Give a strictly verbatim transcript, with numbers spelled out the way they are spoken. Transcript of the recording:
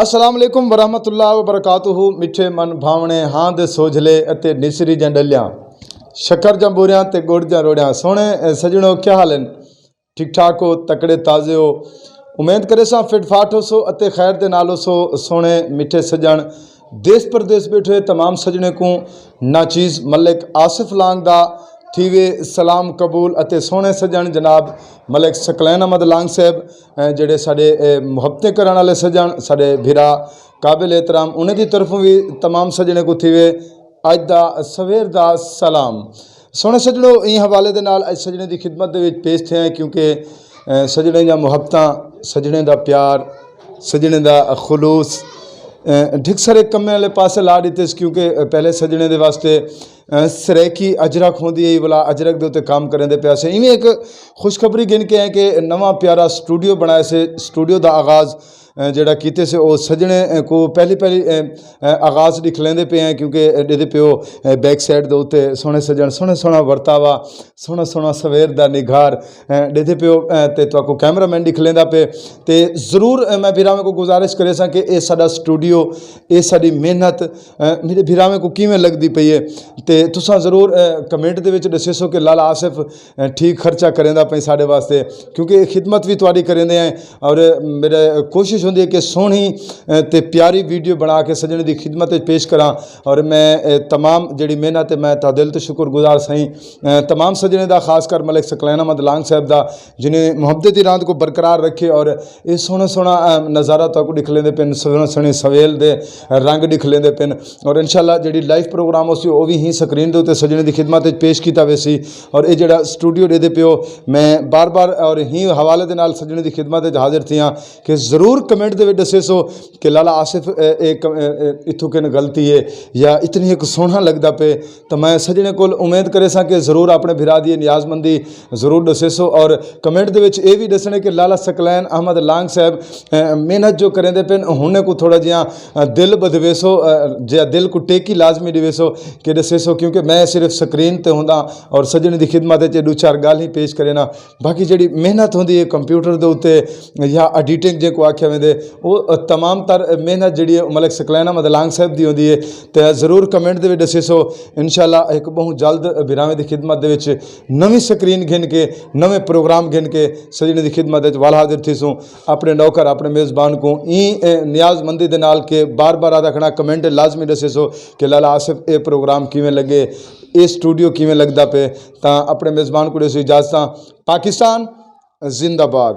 السلام علیکم ورحمۃ اللہ وبرکاتہ۔ مٹھے من بھاونے ہاں دے سوجھلے اتے نسری جاں ڈلیاں، شکر جاں بوریاں تے گڑ جاں روڑیاں۔ سوہݨے، اے، سڄݨو، کیا حال ہن؟ ٹھیک ٹھاک ہو؟ تکڑے تازے ہو؟ امید کریساں فٹ فاٹ ہوسو اتے خیر دے نال ہوسو۔ سوہݨے مٹھے سڄݨ، دیس پردیس ٻیٹھے تمام سڄݨیں کوں ناچیز ملک آصف لانگ دا تھیوے سلام قبول۔ اتے سوہݨے سڄݨ جناب ملک ثقلین احمد لانگ صاحب، اے، جیڑھے ساݙے، اے، محبتیں کرݨ والے سڄݨ، ساݙے بھرا قابل احترام، انہیں دی طرفوں وی تمام سڄݨیں کوں تھیوے اڄ دا سویر دا سلام۔ سوہݨے سڄݨو، ایں حوالے دے نال اڄ سڄݨیں دی خدمت دے وچ پیش تھئے ہیں، کیونکہ، اے، سڄݨیں دیاں محبتاں، سڄݨیں دا پیار، سڄݨیں دا خلوص، اے، ڈھک سارے کمیں والے پاسے لا ݙتے سی، کیونکہ پہلے سڄݨیں دے واسطے، اے، سرائیکی اجرک ہوندی ہے، ولا اجرک دے اتے کام کریندے پئے سے۔ ایویں ہک خوشخبری گھن کے ہیں کہ نواں پیارا سٹوڈیو بݨائے سے، سٹوڈیو دا آغاز، اے، جیڑھا کیتے سے، او سڄݨیں، اے، کو پہلی پہلی، اے، اے، آغاز ݙکھلیندے پئے ہیں، کیونکہ ݙیہدے پیو، اے، بیک سائیڈ دے اتے سوہݨے سڄݨ، سوہݨا سوہݨا ورتاوا، سوہݨا سوہݨا سویر دا نگار، اے، ݙیہدے پیو، اے، تے تہاکوں کیمرہ مین ݙکھلیندا پئے۔ تے ضرور، اے، میں بھراویں کوں گزارش کریساں کہ اے ساݙا سٹوڈیو، اے ساݙی محنت، اے، میݙے بھراویں کوں کیویں لڳدی پئی ہے، تے تساں ضرور، اے، کمنٹ دے وچ ݙسیسو کہ لالا آصف، اے، ٹھیک خرچہ کریندا پئیں ساݙے واسطے، کیونکہ اے خدمت وی تہاݙی کریندے ہیں۔ اور میݙا کوشش ہوندی ہے کہ سوہݨی، اے، تے پیاری ویڈیو بݨا کے سڄݨیں دی خدمت وچ پیش کراں۔ اور میں، اے، تمام جیڑھی محنت ہے، میں تہاݙے دل توں شکر گزار سئیں، اے، تمام سڄݨیں دا، خاص کر ملک ثقلین احمد لانگ صاحب دا، جنہیں محبت دی راند کوں برقرار رکھے اور اے سوہݨا سوہݨا، اے، نظارہ تہاکوں ݙکھلیندے پن، سوہݨے سوہݨے سویل دے رنگ ݙکھلیندے پن۔ اور انشاءاللہ جیڑھی لائیو پروگرام ہوسی، او وی ہیں سکرین دے اتے سڄݨیں دی خدمت وچ پیش کیتا ویسی۔ اور اے جیڑھا سٹوڈیو ݙیہدے پیو، میں بار بار اور ہیں حوالے دے نال سڄݨیں دی خدمت وچ حاضر تھیاں کہ ضرور کمنٹ دے وچ ݙسیسو کہ لالا آصف، اے، اے ک-، اے، اے اتھوں کن غلطی ہے یا اتنی ہک سوہݨا لڳدا پئے۔ تاں میں سڄݨیں کول امید کریساں کہ ضرور اپݨے بھرا دی اے نیاز مندی ضرور ݙسیسو۔ اور کمنٹ دے وچ اے وی ݙسݨے کہ لالا ثقلین احمد لانگ صاحب، اے، محنت جو کریندے پن، ہن کوں تھوڑا جیہاں، اے، دل ٻدھویسو، اے، جیہاں دل کوں ٹیکی لازمی ݙیویسو کہ ݙسیسو، کیونکہ میں صرف سکرین تے ہونداں اور سڄݨیں دی خدمت وچ ݙو چار ڳالھیں پیش کرینداں۔ باقی جیڑھی محنت ہوندی ہے کمپیوٹر دے اتے یا ایڈیٹنگ جینکوں آکھیا ویندے، او تمام تر محنت جیڑھی ہے، او ملک ثقلین احمد لانگ صاحب دی ہوندی ہے۔ تے ضرور کمنٹ دے وچ ݙسیسو۔ انشاءاللہ ہک ٻہوں جلد بھراویں دی خدمت دے وچ نویں سکرین گھن کے، نویں پروگرام گھن کے سڄݨیں دی خدمت وچ ول حاضر تھیسوں۔ اپݨے نوکر، اپݨے میزبان کوں ایں، اے، نیاز مندی دے نال کہ بار بار آہدا کھڑاں، کمنٹ لازمی ݙسیسو کہ لالا آصف اے پروگرام کیویں لڳے، اے سٹوڈیو کیویں لڳدا پئے۔ تاں اپݨے میزبان کوں ݙیسو اجازتاں۔ پاکستان زندہ باد۔